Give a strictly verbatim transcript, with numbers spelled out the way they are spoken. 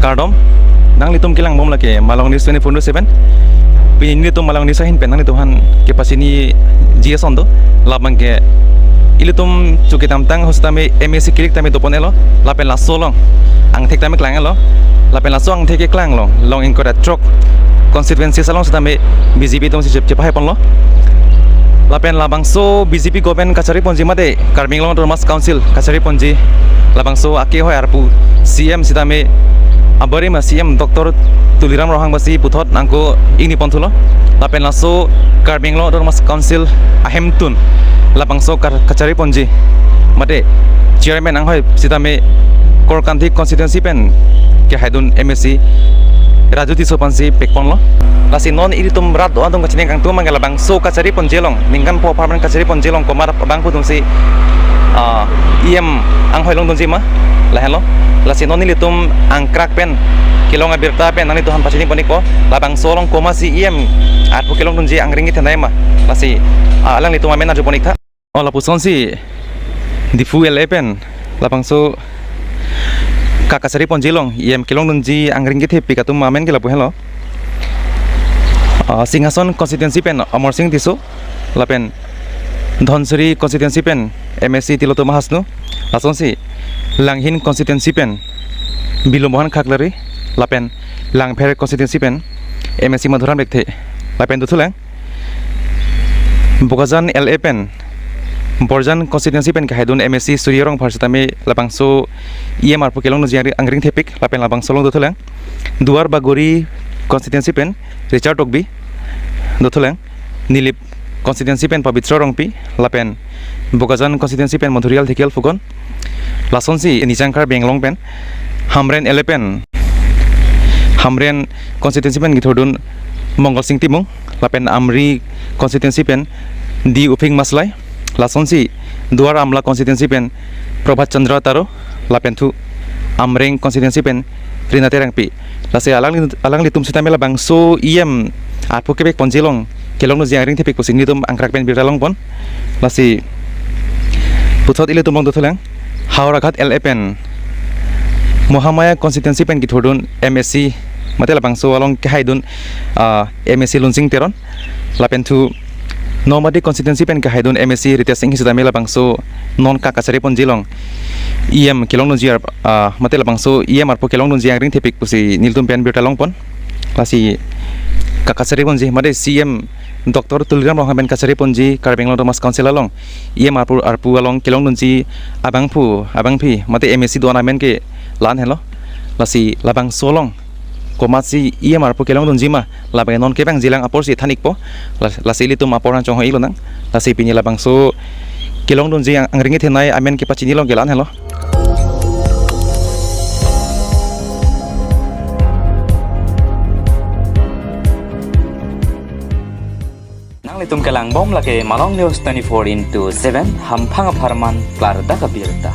Kardom, nanglitum kelangbom lake Malong News twenty-four into seven. Pini nelitum Malong News ahin pen nanglitum aphan kepachiniji ason do. Labang ke ilitum chuki tamtang ho sitame M A C kilik tame dopon-elo. Lapen laso along angthek tame klang-elo. Lapen laso angthek keklang along, along ingkoi ra throk constituency along sitame B J P atumsi chep-, chepahai ponlo. Lapen labangso B J P government kachari ponji mate Karbi Anglong Autonomous Council kachari ponji, labangso akehoi arpu C M sitame abarim a-C M Doctor Tuliram Ronghang basi puthot angko ingni ponthulo. Lapen laso Karbi Anglong Autonomous Council ahemtun labangso kar-, kachari ponji mate chairman anghoi sitame Korkanthi constituency pen kehaidun M A C Raju Tisso aphansi pekponlo. Lasi non ilitum rat do-an atum kachini kangtung abang ke labangso kachari ponji along, ningkan pho apharman kachari ponji along komat abangphu atumsi, ah, E M anghoi longdunji ma, lahenlo. Lasi non ilitum angkrak pen kelong abirta pen nanglitum aphan pachini pon-ikpo, labangso along komatsi E M arpu kelongdunji angring kethenei ma. Lasi, ah, alanglitum amen arju pon-iktha. O lapusonsi Diphu L A pen labangso ka kachari ponji along E M kelongdunji angring kethepik atum amen ke lapu henlo. Ah, Singhason constituency pen Amarsing Tisso, lapen Dhansiri constituency pen M A C Tilottama Hasnu, lasonsi Langhin constituency pen Bilumohan Khaklari, lapen Langpher constituency pen M A C Madhuram Lekthe, lapen dothulang Bokajan L A pen Borjan constituency pen kehaidun M A C Surya Rongphar sitame labangso E M arpu kelongdunji angri-, angring thepik, lapen labangso along dothulang Duar Bagori constituency pen Richard Tokbi, dothulang Nilip constituency pen Pabitra Rongpi, lapen Bokajan constituency pen Madhuri Althekial Fugon, lasonsi Nijang Karbi Anglong pen Hamren L A pen, Hamren constituency pen kethurdun Mongol Sing Timung, lapen Amri constituency pen D Uphing Maslai, lasonsi Duar Amla constituency pen Prabhat Chandra Taro, lapen thu Amreng constituency pen Rina Terangpi. Lasi alang, alanglitum sitame labangso E M arpu kepek ponji along kelongdunji angring thepik pusi nelitum angkrak pen birta longpon. Lasi puthot ilitum along dothulang Howraghat L A pen Mahamaya constituency pen kethurdun M A C mate labangso along kehaidun, ah, M A C Lunsing Teron, lapen thu Nomadi constituency pen kehaidun M A C Ritesh Enghi sitame labangso non ka kachari ponji along E M kelongdunji ar-, ah, mate labangso E M arpu kelongdunji angring thepik pusi nelitum pen birta longpon. Lasi ka kachari ponji mate C M Doctor Tuliram Ronghang pen kachari ponji Karbi Anglong Autonomous Council along E M arpu, arpu along kelongdunji abangphu, abangpi mate M A C do-an amen ke la-an henlo. Lasi labangso along komatsi E M arpu kelongdunji ma, labang non kevangjilang aporsi than-ikpo. La-, lasi ilitum apor an chonghoi-ik lonang. Lasi pini labangso kelongdunji ang-, angring kethenei amen kepachini along ke la-an henlo. Nanglitum kelangbom lake Malong News twenty-four into seven, hamphang apharman klardak abirta.